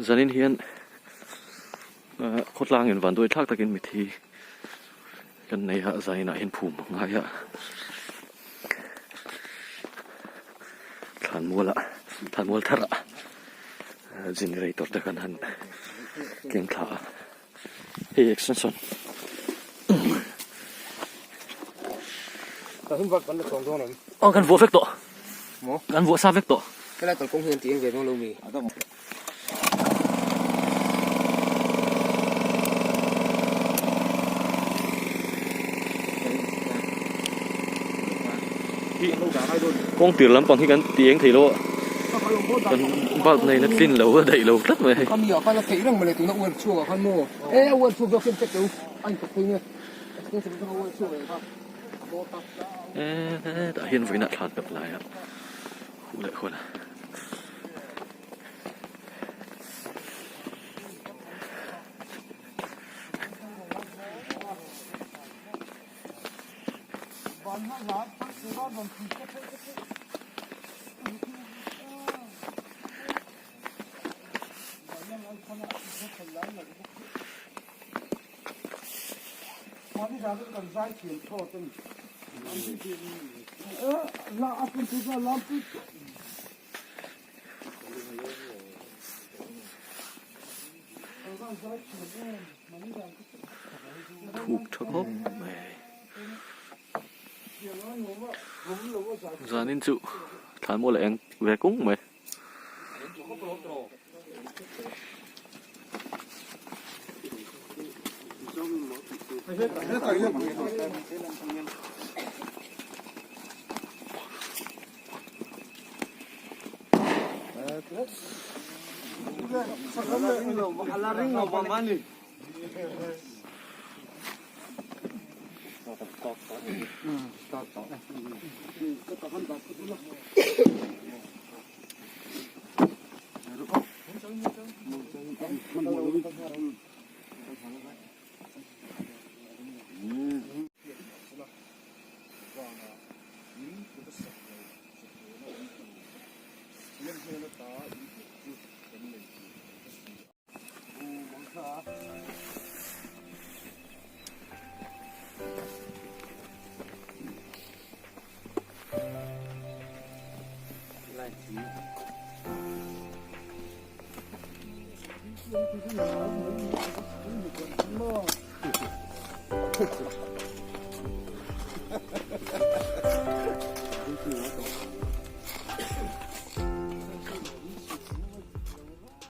Zanin hian ahh khawtlang in vanduai thlak takin mithi kan nei a zaninah hian phum a ngai a thlanmual ah thlanmual thar ah generator te kan han keng thla a hei extension aw kan vuah vek tawh kan vuah sa vek tawh. Kawng tir lampang hi kan ti eng thei lo a kan bulb nei na tlin lo a daih lo tlat mai hei. Hetah hian vawiinah thlan ka palai a huh leh huan a. Thuk tha khawp mai zanin chu thlanmual a eng ve kung mai.